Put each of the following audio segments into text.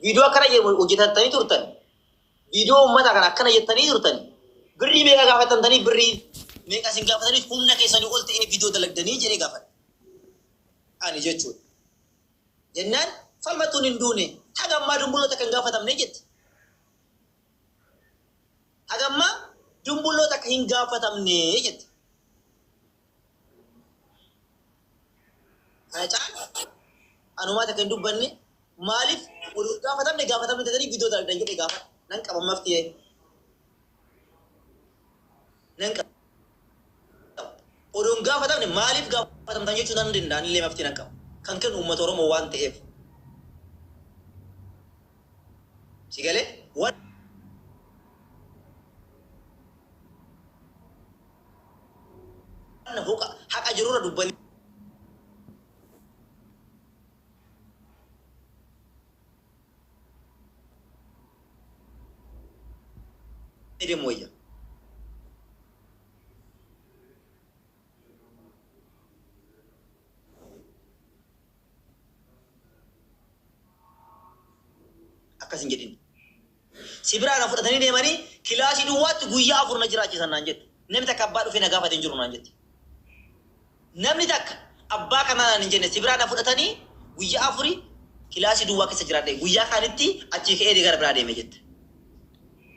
Viidiyoo akkana hojjetattanii turtan. Viidiyoo uummata kana akkana jettanii turtan. Birrii meeqa gaafatantanii, birrii meeqa isin gaafatanii humna keessanii ol ta'ee viidiyoo dalagdanii jedhee gaafadhe. Ani jechuudha. Jennaan Falmattuun hin duune, haga ammaa dumbulloota kan gaafatamne jette. Haga ammaa dumbulloota akka hin gaafatamne jette. Kana caala anumaa takka hin dubbanne. Maaliif odoo gaafatamne gaafatamne tatanii viidiyoo dalagdan jedhee gaafadhe. Nan qaba maftiyee. Nan qaba. Odoo hin gaafatamne maaliif gaafatamtan jechuu nan danda'a, anillee maftii nan qaba. Kan kennu uummata Oromoo waan ta'eef. Si galee? Waan haqa jirurra dubbannee deemu wayya. Akkas hin jedhin. Si biraa na fudhatanii deemanii kilaasii duwwaatti guyyaa 4 na jiraachisan naan jette. Namni takka abbaa dhufee na gaafate hin jiru naan jette. Namni takka abbaa kanaa naan hin jenne. Si biraa na fudhatanii guyyaa afuri kilaasii duwwaa keessa jiraadhe. Guyyaa kaanitti achii ka'ee gara biraa deeme jette.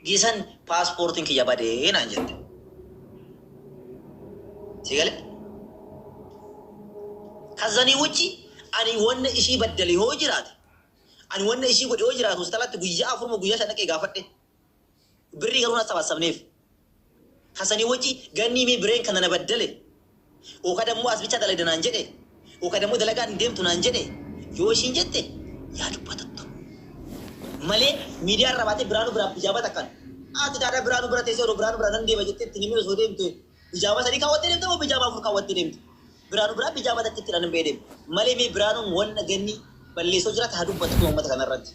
Giisan paaspoortiin kiyya badee naan jette. Si galee? Kazanii wajji ani wanna ishii baddale yoo jiraate, ani wanna ishii godhe yoo jiraate, hospitaalatti guyyaa 4 moo guyyaa 5 dhaqee gaafadhe. Birrii garuu na sabassabneef. Kasanii wajji gannii mee bireen kana na baddale. Ooka dammoo as bichaa dalagda naan jedhe. Ooka dammoo dalagaan hin deemtu naan jedhe. Yoo ishiin jette yaa dubbatattu. Malee miidiyaa irra baatee Biraanuu biraa bijaaba takkan. Ati taadhaa Biraanuu bira teessee odoo Biraanuu biraa nan deema jettee itti himee osoo deemte bijaaba 3 kaawwattee deemte moo bijaaba 4 kaawwattee deemte? Biraanuu biraa bijaaba takkittidhaan hin ba'ee deema. Malee mee Biraanuun wanna ganni balleessoo jiraate haa dubbattu uummata kana irratti.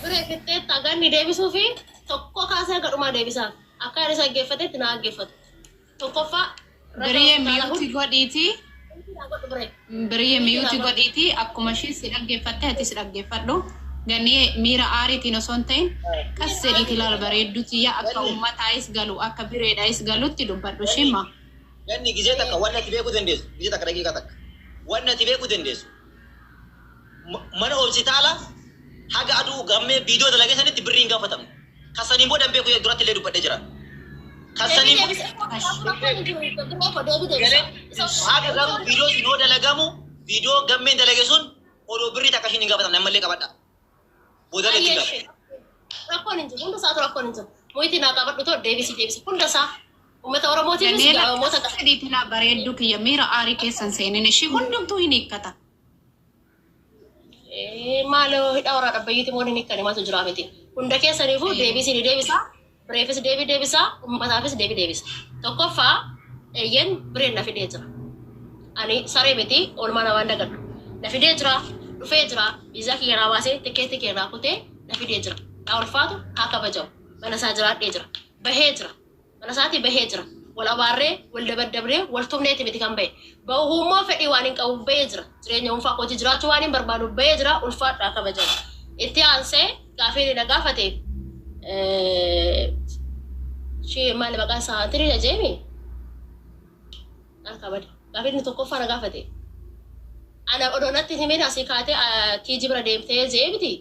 Biree fixxeetta ganni deebisuufi tokko kaasee hanga dhumaa deebisaaf. Akka ani isa dhaggeeffatetti naa dhaggeeffatu. Tokkoffaa ragaa Biriye hospitaala mute hundi godhiitii Mute naa godhu biree. Biriye Mute mute naa godhu. godhiitii akkuma ishiin si dhaggeeffatte atis dhaggeeffadhu. Ganniye miira aariitiin osoo hin ta'in qas Miira jedhiiti aariitiin ilaal osoo bareedduu tiyya akka Ganni uummataayis galu akka bireedhaayis galutti dubbadhu ganni ishimma. ganni gizee takka wanni ati beekuu dandeessu, gizee takka, daqiiqaa takka, wanni ati beekuu dandeessu, mana hospitaala haga aduu gammee viidiyoo dalagee sanitti birrii hin gaafatamne. Kan saniin booda hin beeku, duratti illee dubbadhee jira. Kan Deebii saniin deebisa. booda Rakkoon hin jiru. Biree koo deebii deebisa. galee Isa haga garuu viidiyoo sun yoo dalagamu, viidiyoo gammeen dalage sun odoo birrii takka ishiin hin gaafatamne ammallee qabadha. Boodallee ittiin Ayyee gaafadha. ishee. Rakkoon hin jiru. Hunda isaatu rakkoon hin jiru. Muyitii naa qabadhu too deebisi deebisi. Hunda isaa. Uummata Oromootiifis Daniela namoota qas jedhiiti ilaa bareedduu kiyya miira aarii keessa hin seenin ishii hundumtuu hin hiikkata. Maaloo hidhaa warraa dhabbayyiiti moo hin hiikkani maaltu jira miti. Hunda keessaniifuu deebii isinii deebisa. Bireefis deebii deebisa. Uummataafis deebii deebisa. Tokkoffaa, eeyyeen, bireen na fidee jira. Ani saree miti, oolmaa namaan dagadhu. Na fidee jira. Dhufee jira. Viizaa kiyya naa baasee, tikkeetti kiyya naa kutee na fidee jira. Haa ulfaatu, haa kabajamu. Mana isaa jiraadhee jira. Bahee jira. Mana isaatii bahee jira. Wal abaarree, wal dabaddabnee, wal tumneeti miti kan bahe. Bahuu immoo fedhii waan hin qabuuf bahee jira. Jireenya dhuunfaa kootii jiraachuu waan hin barbaaduuf bahee jira. Ulfaadhaa, kabajamu. Itti aansee gaafii inni na gaafate, ishee maali maqaan isaa, Tiriidha jeemi? Harkaa bade. Gaafii inni tokkoffaa na gaafate. Ana odoo natti hin himin asii kaatee TG bira deemtee jee miti?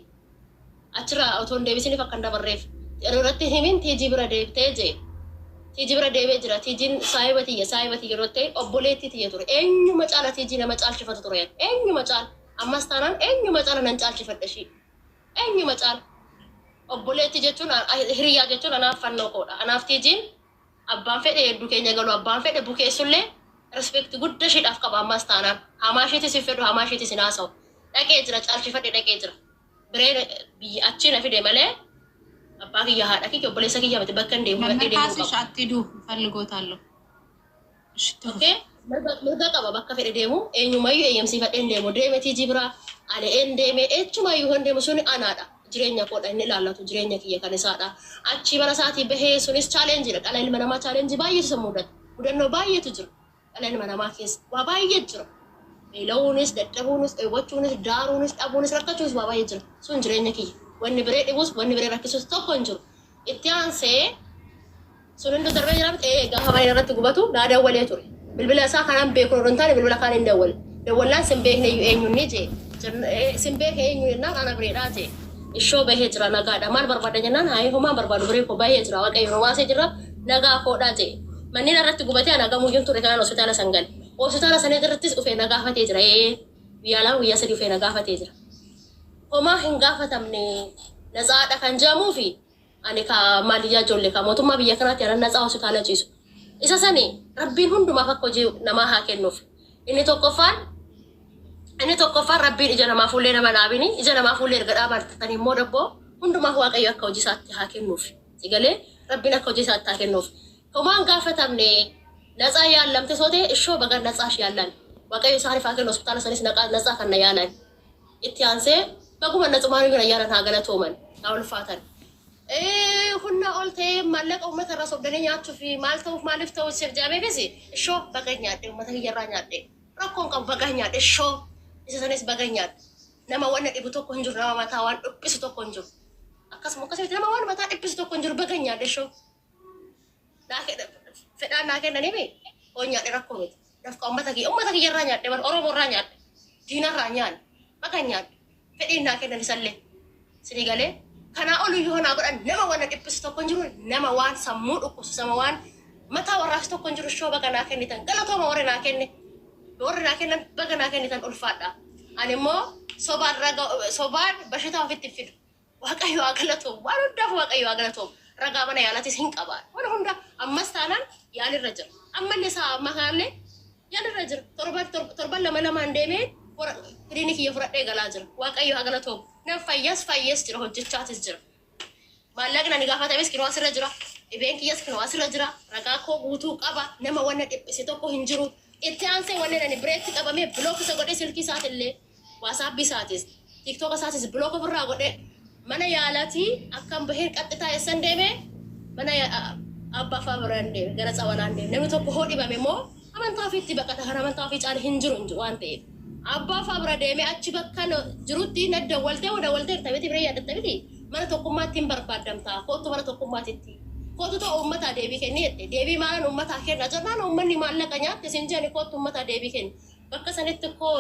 Achirraa otoo hin deebisiniif akka hin dabarreef. Odoo natti hin himin TG bira deemtee jee. TG bira deemee jira. TG'n saahiba tiyya, saahiba tiyya yeroo ta'e obboleettii tiyya ture. Eenyuma caala TG nama caalchifatu ture. Eenyuma caala. Ammas taanaan eenyuma caala nan caalchifadha ishii. Eenyuma caala. Obboleettii jechuun, hiriyyaa jechuun anaaf fannoo koodha. Anaaf TG'n abbaan fedhe hedduu keenya galu, abbaan fedhe bukeessullee, respect guddaa isheedhaaf qaba ammas taanaan. Hamaa isheetis hin fedhu, hamaa isheetis hin haasa'u. Dhaqee jira, caalchifadhe dhaqee jira. Bireen biyya achii na fide malee abbaa kiyya, haadha kiyya, obboleessa kiyya miti, bakka hin deemu fudhadhee መምህር deemuu hin ካስሽ qabu. አትሂዱ እፈልጎታለሁ። እሺ ትሁት Okay? Mirga qaba bakka fedhe deemu, eenyumayyuu eeyyamsiifadhee hin deemu. Deeme TG biraa ani een deeme, eechumayyuu hin deemu, suni anaadha. Jireenya koodha inni ilaallatu, jireenya kiyya kan isaadha. Achii mana isaatii bahee sunis challengeiidha. Dhala ilma namaa challenge baay'eetu isa mudata. Mudannoo baay'eetu jira. Dhala ilma namaa keessa waa baay'eetu jira. Beela'uunis, dadhabuunis, dheebochuunis, daaruunis, dhabuunis, rakkachuunis waa baay'ee jira. Sun jireenya kiyya. Wanni biree dhibus, wanni biree rakkisus tokko hin jiru. Itti aansee sun hundi darbee jira miti ee gaafa mana irratti gubatu naa dawwalee ture. Bilbila isaa kanaan beeku odoo hin taane bilbila kaan hin dawwale. Dawwallaan sin beekne iyyuu eenyuun ni jee. Sin beeke eenyu jennaan ana bireedhaa jee. Ishoo bahee jira nagaadha maal barbaadda jennaan haayii homaan barbaadu biree koo bahee jira waaqayyo nu baasee jira nagaa koodhaa jee. Manneen irratti gubatee ana gamuyyuun ture kanaan hospitaala san gale. Hospitaala sana irrattis dhufee na gaafatee jira ee guyyaa lama guyyaa sadii dhufee na gaafatee jira. Homaa hin gaafatamne natsaadha kan jedhamuufi ani ka maaliyyaa ijoollee ka mootummaa biyya kanaatti anan natsaa hospitaala ciisu. Isa sani rabbiin hundumaaf akka hojii namaa haa kennuuf. Inni tokkoffaan rabbiin ija namaa fuullee nama dhaabini ija namaa fuullee erga dhaabatanii immoo dabboo hundumaaf waaqayyo akka hojii isaatti haa kennuuf. Sigalee rabbiin akka hojii isaatti haa kennuuf. Homaan gaafatamne natsaa yaallamte soo ta'e ishoo baga natsaa yaallan. Waaqayyo isaaniif haa kennu hospitaala sanis natsaa kan na yaalan. Itti aansee baguma natsumaan bira yaalan haa galatooman haa ulfaatan. Humna ol ta'ee maallaqa uummata irraa sobdanii nyaachuu fi maal ta'uuf maaliif ta'uuf siif jedhameefis ishoo baga nyaadhe uummata kiyyarraa nyaadhe rakkoon qabu baga nyaadhe ishoo isa sanis baga nyaadhe nama wanna dhibu tokko hin jiru nama mataa waan dhiphisu tokko hin jiru akkasuma akkasumatti nama waan mataa dhiphisu tokko hin jiru baga nyaadhe ishoo fedhaan naa kennanii hoo nyaadhe rakkoo miti dafqa uummata kiyyarraa nyaadhe bar oromoo irraa nyaadhe diinarraa nyaadhe baga nyaadhe fedhiin naa kennan isallee sinii galee kanaa ol iyyuu naa godhan nama waan dhiphisu tokko hin jiru nama waan sammuu dhukkubsu sama waan mataa warraas tokko hin jiru shoo baga naa kennitan galatooma warri naa kenne warri naa kennan baga naa kennitan ulfaadha. Ani immoo sobaan raga sobaan bashitaa ofitti hin fidu. Waaqayyo haa galatoomu waan hundaaf waaqayyo haa galatoomu ragaa mana yaalatis hin qabaan waan hunda ammas taanaan yaalirra jira ammallee isaa amma kanallee yaalirra jira torban torban lama lamaan deemee kiliinikii fudhadhee galaa jira waaqayyo haa galatoomu nan fayyas fayyas jira hojjechaatis jira. Maallaqni ani gaafatames kinoo asirra jira. Dhibeen kiyyas kinoo asirra jira. Ragaa koo guutuu qaba. Nama wanna dhiphise tokko hin jiru. Itti aansee wanneen ani bireetti qabamee block isa godhee silkii isaatillee WhatsAppii isaatis TikToka isaatis block ofirraa godhee mana yaalaatii akkam baheen qaxxitaa eessan deemee mana abbaa faa biraan deeme gara tsawalaan deeme namni tokko hoo dhibame immoo amantaa ofiitti baqata kan amantaa ofii caale hin jiru waan ta'eef. Abbaa faa bira deemee achi bakka jirutti na dawwaltee hoo dawwaltee miti biree yaadatta miti mana tokkummaatti hin barbaaddamta kootu mana tokkummaatitti kootu ta'u uummataa deebii kenni jette deebii maalan uummataa kenna jennaan uummanni maallaqa nyaatte sin jedhani kootu uummataa deebii kenni bakka sanitti koo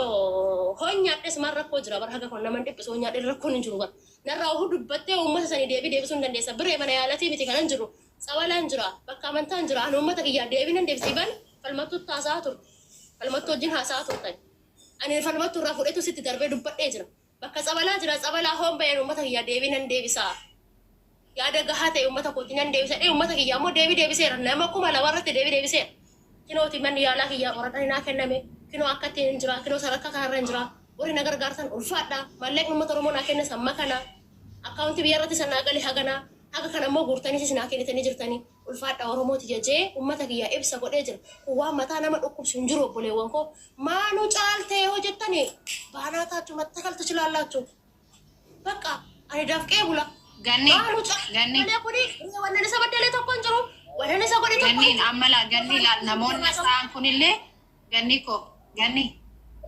hoon nyaadhes maal rakkoo jira bara haga kun nama dhiphisu hoon nyaadhe rakkoon hin jiru bara narraa ohuu dubbattee uummata sanii deebii deebisuu hin dandeessa biree mana yaalatii miti kanan jiru tsabalaan jira bakka amantaan jira ani uummata kiyyaa deebii nan deebisa iban falmattuutti haasa'aa turte falmattuu wajjin haasa'aa turtan ani falmattuu irraa fudhetu sitti darbee dubbadhee jira bakka tsabalaa jira tsabalaa hoon baheen uummata kiyyaa deebii nan deebisaa yaada gahaa ta'e uummata kooti nan deebisa dhee uummata kiyyaa immoo deebii deebiseera nama 2000 irratti deebii deebiseera kinooti manni yaalaa kiyyaa qoradhanii naa kenname kinoo akka ittiin hin jira kinoo sadarkaa kanarra hin jira warri na gargaartan ulfaadha maallaqni uummata oromoo naa kenne samma kana akkaawuntii biyya irratti san naa gale haganaa haga kana immoo guurtaniis naa kennitanii jirtanii ulfaadha oromooti jajee uummata kiyyaa ibsa godhee jira kun waan mataa nama dhukkubsu hin jiru obboleewwan koo maanuu caaltee hoo jettanii baanaa taachuu መተከል ትችላላችሁ በቃ ani dafqee bula Ganni maanuu ganni caaltee kuni wannan isa baddalee tokko hin jiru wannan isa godhe tokko hin ganniin amma laa ganni laal namoonni isaan kunillee ganni ko ganni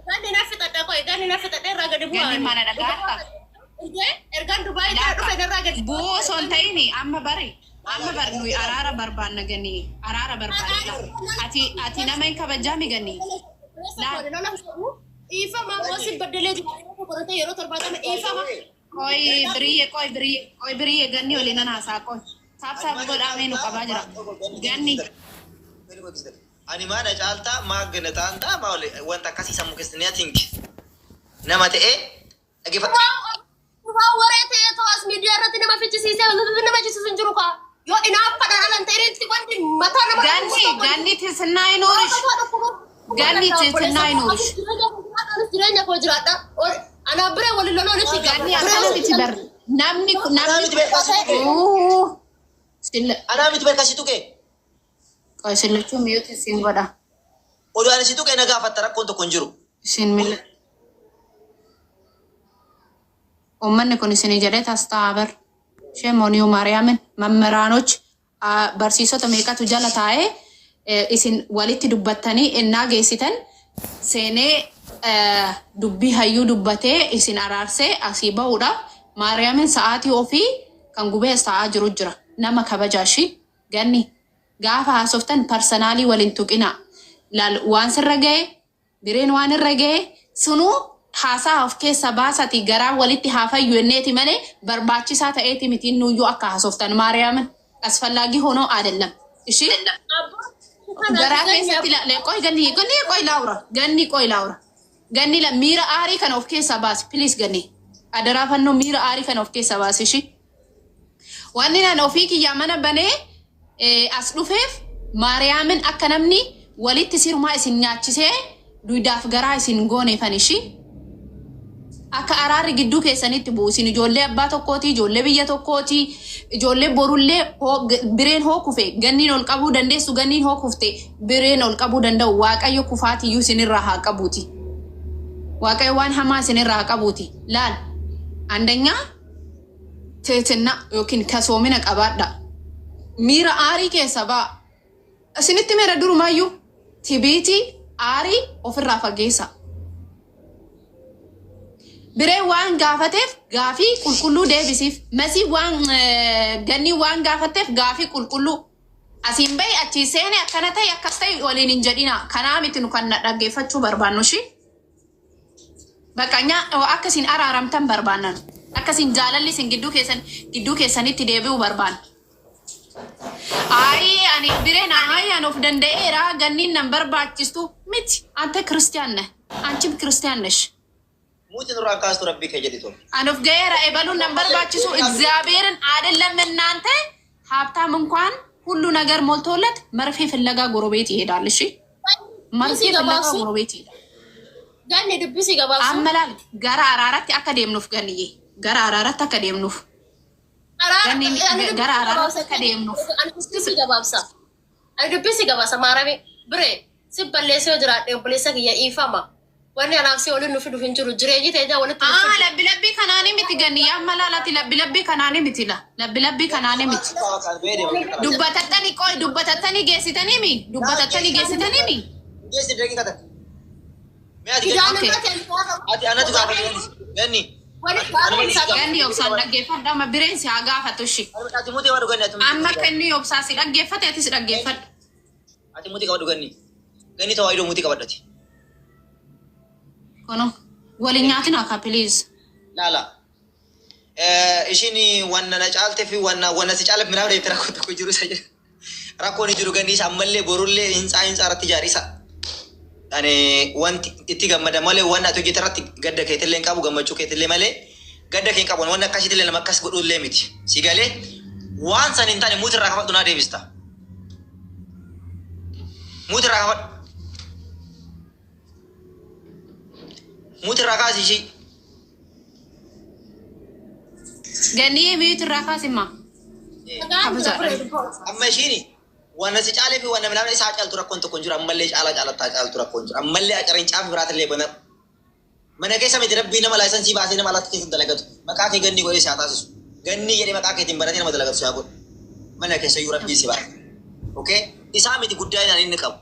Ganni na fixadha qoy ganni na fixadha irraa gadi bu'aa. Ganni mana dhagaarta? Ergaan Dubaay irraa dhufe irraa gadi Bu'oo osoo hin ta'in amma bari nuyi araara barbaanna ganni araara barbaanna ati nama hin kabajaami ganni. Dhiifama hosi baddalee jiru yeroo 70 dhiifama. Qoy biriyye qoy biriyye qoy biriyye ganni waliin nan haasaa qoy tap tap godhamee nu qabaa jira ganni. Ani maana caaltaa maa gana maa wanta akkasii sammuu keessatti ni think nama ta'ee dhaggeeffadha. Waan waree ta'ee to'as miidiyaa irratti nama fichisiisee nama fichisiisu hin jiru kaa. Yoo inaaffaadhaan alan ta'e wanti mataa nama Ganni ganni ትህትና ይኖርሽ ganni ትህትና ይኖርሽ Jireenya koo jiraadha. Anaa biree waliin loloon itti Ganni akkana miti bar namni Anaa namni miti beekaa si tuqe. Silla Anaa miti beekaa si tuqe. Qoy sillachuu mute isin godha. Oduu ani si tuqe na gaafatta rakkoon tokko hin jiru. Isin mila uummanni kun isinii jedhee tas ta'a bar sheemooniyu maariyaamin mammiraanoch barsiisota meeqatu jala taa'ee isin walitti dubbattanii innaa geessitan seenee. Dubbii hayyuu dubbatee isin araarsee asii bahuudhaaf Maariyaamin sa'aatii ofii kan gubee as taa'aa jiru jira. Nama kabajaa ishii ganni gaafa haasoftan personally waliin tuqinaa. Laal, waan sirra ga'e, bireen waan irra ga'e sunuu haasaa of keessa baasati garaa walitti haa fayyu enneeti malee barbaachisaa ta'eeti miti nuyyuu akka haasoftan. Maariyaamin አስፈላጊ ሆኖ አይደለም። እሺ፣ garaa keessatti ቆይ ganni, ganni ቆይ ላውራ, ganni ቆይ ላውራ, ganni la miira aarii kana of keessaa baasi, please. Ganni, adaraa fannoo, miira aarii kana of keessaa baasi. እሺ, wanni nan ofii kiyyaa mana banee as dhufeef, Maariyaamin, akka namni walitti sirumaa isin nyaachisee duudaaf garaa isin gooneefan, እሺ, akka araarri gidduu keessanitti bu'u. Isin ijoollee abbaa tokkooti, ijoollee biyya tokkooti, ijoollee borullee bireen hoo kufe ganniin ol qabuu dandeessu, ganniin hoo kufte bireen ol qabuu danda'u. Waaqayyo kufaatiyyuu isinirraa haa qabuuti. Waaqayyo waan hamaa isinirraa haa qabuuti. Laal, አንደኛ ትህትና yookiin kasoomina qabaadha. Miira aarii keessa ba'a. Isinitti meera durumaayyuu tibiitii aarii ofirraa fageessa. Biree waan gaafateef gaafii qulqulluu deebisiif. Masii waan ganni waan gaafateef gaafii qulqulluu. Asiin bahi, achii seene, akkana ta'e, akkas ta'e waliin hin jedhina. Kanaa miti nu kan dhaggeeffachuu barbaannu shi. Bakka akka isin araaramtan barbaannan. Akka isin jaalalli isin gidduu keessanitti deebi'u barbaanna. Ayi, ani bireen ayi ani of danda'eera, ganniin nan barbaachistu miti. አንተ ክርስቲያን ነህ፣ አንቺም ክርስቲያን ነሽ። Muuti nurraan kaastu rabbii kee jedhi tolu. Ani of ga'eera, ebaluun nan barbaachisu እግዚአብሔርን አይደለም። እናንተ ሀብታም እንኳን ሁሉ ነገር ሞልቶለት መርፌ ፍለጋ ጎረቤት ይሄዳል። እሺ፣ መርፌ ፍለጋ ጎረቤት ይሄዳል። Ganni, dubbisi gabaabsu. Amma laal, gara araaratti akka deemnuuf, ganniye, gara araaratti akka deemnuuf, ganni gara araaraatti akka deemnuuf. Ani dubbisi gabaabsa. Ani dubbisi gabaabsa maarame biree si balleessee yoo jiraadhe obboleessa kiyya dhiifama. Wanni anaaf si waliin nu fidu hin jiru. Jireenyi teenya walitti nu Aa fidu. Labbi labbii kanaanii miti, ganni, amma laalati, labbi labbii kanaanii miti, la labbi labbii kanaanii miti. Dubbatattanii, qoy, dubbatattanii geessitanii mi? Dubbatattanii geessitanii mi? Geessi daqiiqa takka. Mee ati Kidaan Okay. irra ta'e ati anatu gaafate ganni. Wani gaafa Ganni, obsaan dhaggeeffadhu, amma bireen si haa gaafatu ishii. Ati mutii qabadhu, ganni, ati mutii Amma akka inni obsaa si dhaggeeffate atis dhaggeeffadhu. Ati mutii qabadhu, ganni. Ganni tawaayidoo mutii qabadhati. Kuno waliin nyaatin akka, please. Laala. Ishiin wanna na caalte fi wanna wanna si caaleef minaa deemte rakkoo tokko jiru isa jedha. Rakkoon hin jiru, ganni isa ammallee borullee hintsaa hintsaa irratti ijaarisa. Ani wanti itti gammada malee wanna ati hojjete irratti gadda keetillee hin qabu, gammachuu keetillee malee gadda kee hin qabu, wanna akkasiitillee nama akkas godhullee miti. Si galee waan san hin taane muuti irraa kafadhu naa deebista. Muuti irraa kafadhu. Muuti irraa kaasi ishii. Ganni, mute irraa kaasimma. Amma ishiin wanna si caalee fi wanna minaa isaa caaltu rakkoon tokko hin jiru, ammallee caalaa caalattaa caaltu rakkoon jiru, ammallee acarin caafi biraatillee bana mana keessa miti. Rabbii nama laayisansii baasee nama alatti keessa dalagatu maqaa kee ganni godhee si haa taasisu, ganni jedhee maqaa keetiin banatee nama dalagatu si haa godhu, mana keessa iyyuu rabbii si baase. Okay, isaa miti guddaa inni qabu.